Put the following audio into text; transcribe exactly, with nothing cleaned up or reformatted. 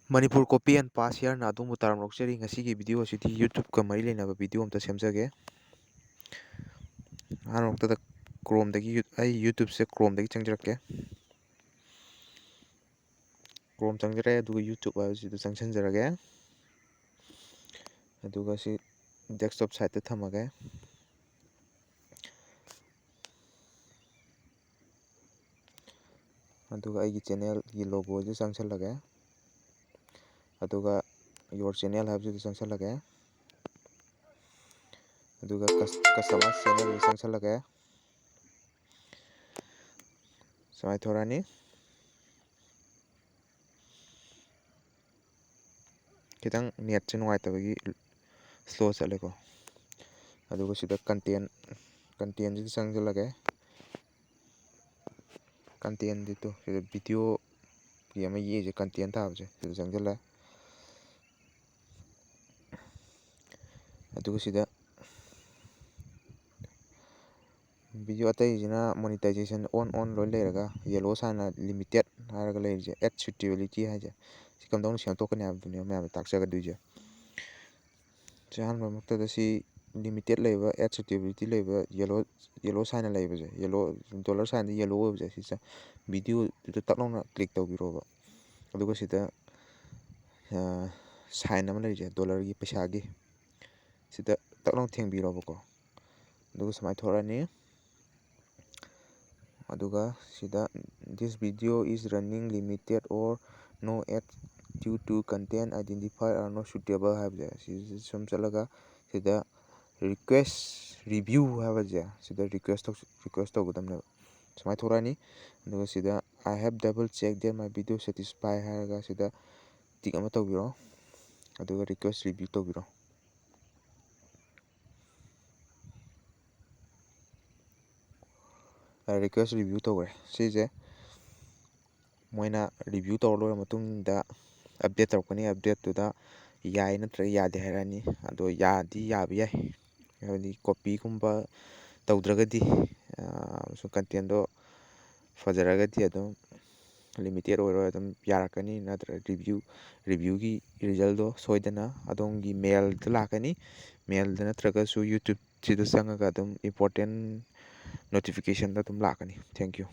Manipur copy and paste ꯍꯥꯏꯅ ꯑꯗꯣꯝꯕꯨ ꯇꯔꯥꯝꯅ ꯑꯣꯛꯆꯔꯤ꯫ ꯉꯁꯤꯒꯤ video ꯑꯁꯤꯗꯤ YouTube-ꯀ ꯃꯔꯤ ꯂꯩꯅꯕ video ꯑꯝꯇ ꯁꯦꯝꯖꯒꯦ꯫ ꯑꯍꯥꯟꯕ ꯃꯛꯇꯗ Chrome-ꯗꯒꯤ ꯌꯨ-, ꯑꯩ YouTube-ꯁꯦ Chrome-ꯗꯒꯤ ꯆꯪꯖꯔꯛꯀꯦ꯫ Chrome ꯆꯪꯖꯔꯦ, ꯑꯗꯨꯒ YouTube ꯍꯥꯏꯕꯁꯤꯗ ꯆꯪꯁꯟꯖꯔꯒꯦ꯫ ꯑꯗꯨꯒ ꯁꯤ desktop site-ꯇ ꯊꯝꯃꯒꯦ꯫ ꯑꯗꯨꯒ ꯑꯩꯒꯤ channel-ꯒꯤ logo-ꯁꯦ ꯆꯪꯁꯜꯂꯒꯦ꯫ ꯑꯗꯨꯒ your channel ꯍꯥꯏꯕꯁꯤꯗ ꯆꯪꯁꯜꯂꯒꯦ꯫ ꯑꯗꯨꯒ cus-, customize channel-ꯗ ꯆꯪꯁꯜꯂꯒꯦ꯫ ꯁꯨꯃꯥꯏꯅ ꯊꯣꯔꯛꯑꯅꯤ꯫ ꯈꯤꯇꯪ net-ꯁꯦ ꯅꯨꯡꯉꯥꯏꯇꯕꯒꯤ slow ꯆꯠꯂꯦꯀꯣ꯫ ꯑꯗꯨꯒ ꯁꯤꯗ content, content-ꯁꯤꯗ ꯆꯪꯁꯤꯜꯂꯒꯦ꯫ Content-ꯁꯤ ꯇꯨ, ꯁꯤꯗ video-ꯒꯤ ꯑꯃ ꯌꯦꯛꯏꯁꯦ, content ꯊꯥꯕꯁꯦ, ꯁꯤꯗ ꯆꯪꯁꯤꯜꯂꯦ꯫ ꯑꯗꯨꯒ ꯁꯤꯗ video ꯑꯇꯩꯁꯤꯅ monetization on, on ꯂꯣꯏ ꯂꯩꯔꯒ, yellow sign-ꯅ limited ꯍꯥꯏꯔꯒ ꯂꯩꯔꯤꯁꯦ, ad suitability ꯍꯥꯏꯁꯦ, ꯁꯤ ꯀꯝꯗꯧꯅ ꯁꯦꯝꯗꯣꯛꯀꯅꯤ ꯍꯥꯏꯕꯗꯨꯅꯦꯕ ꯃꯌꯥꯝꯅ ꯇꯥꯛꯆꯒꯗꯣꯏꯁꯦ꯫ ꯁꯤ ꯑꯍꯥꯟꯕ ꯃꯛꯇꯗ ꯁꯤ limited ꯂꯩꯕ, ad suitability ꯂꯩꯕ, yellow, yellow sign-ꯅ ꯂꯩꯕꯁꯦ, yellow, dollar sign-ꯗ yellow ꯑꯣꯏꯕꯁꯦ, ꯁꯤꯁꯦ video-ꯗꯨꯗ ꯇꯛ ꯂꯥꯎꯅ click ꯇꯧꯕꯤꯔꯣꯕ꯫ ꯑꯗꯨꯒ ꯁꯤꯗ, ꯑ, sign ꯑꯃ ꯂꯩꯔꯤꯁꯦ, dollar-ꯒꯤ, ꯄꯩꯁꯥꯒꯤ, ꯁꯤꯗ ꯇꯛ ꯂꯥꯎꯅ ꯊꯦꯡꯕꯤꯔꯣꯕꯀꯣ꯫ ꯑꯗꯨꯒ ꯁꯨꯃꯥꯏꯅ ꯊꯣꯔꯛꯑꯅꯤ꯫ ꯑꯗꯨꯒ ꯁꯤꯗ, "This video is running limited or no ad due to content identifier are not suitable" ꯍꯥꯏꯕꯁꯦ, ꯁꯤꯁꯦ ꯁꯨꯝ ꯆꯠꯂꯒ ꯁꯤꯗ request review ꯍꯥꯏꯕꯁꯦ, ꯁꯤꯗ request ꯇꯧ-, request ꯇꯧꯒꯗꯕꯅꯦꯕ꯫ ꯁꯨꯃꯥꯏꯅ ꯊꯣꯔꯛꯑꯅꯤ꯫ ꯑꯗꯨꯒ ꯁꯤꯗ "I have double check that my video satisfy" ꯍꯥꯏꯔꯒ ꯁꯤꯗ tick ꯑꯃ ꯇꯧꯕꯤꯔꯣ꯫ ꯑꯗꯨꯒ request review ꯇꯧꯕꯤꯔꯣ꯫ ꯑ, request review ꯇꯧꯈ꯭ꯔꯦ꯫ ꯁꯤꯁꯦ ꯃꯣꯏꯅ review ꯇꯧꯔ ꯂꯣꯏꯔ ꯃꯇꯨꯡꯗ update ꯇꯧꯔꯛꯀꯅꯤ꯫ Update-ꯇꯨꯗ ꯌꯥꯏ ꯅꯠꯇ꯭ꯔꯒ ꯌꯥꯗꯦ ꯍꯥꯏꯔꯛꯑꯅꯤ꯫ ꯑꯗꯣ ꯌꯥꯗꯤ ꯌꯥꯕ ꯌꯥꯏ, ꯍꯥꯏꯕꯗꯤ copy-ꯒꯨꯝꯕ ꯇꯧꯗ꯭ꯔꯒꯗꯤ, ꯑ, ꯁꯨꯝ content-ꯗꯣ ꯐꯖꯔꯒꯗꯤ ꯑꯗꯨꯝ ꯂꯤꯃꯤꯇꯦꯠ ꯑꯣꯏꯔꯣꯏ, ꯑꯗꯨꯝ ꯌꯥꯔꯛꯀꯅꯤ꯫ ꯅꯠꯇ꯭ꯔ ꯔꯤꯚ꯭ꯌꯨ ꯔꯤꯚ꯭ꯌꯨꯒꯤ ꯔꯤꯖꯜꯗꯣ ꯁꯣꯏꯗꯅ ꯑꯗꯣꯝꯒꯤ ꯃꯦꯜꯗ ꯂꯥꯛꯀꯅꯤ꯫ ꯃꯦꯜꯗ ꯅꯠꯇ꯭ꯔꯒꯁꯨ YouTubeꯁꯤꯗ ꯆꯪꯉꯒ ꯑꯗꯨꯝ ꯏꯝꯄꯣꯔꯇꯦꯟ ꯅꯣꯇꯤꯐꯤꯀꯦꯁꯟꯗ ꯑꯗꯨꯝ ꯂꯥꯛꯀꯅꯤ꯫ Thank you꯫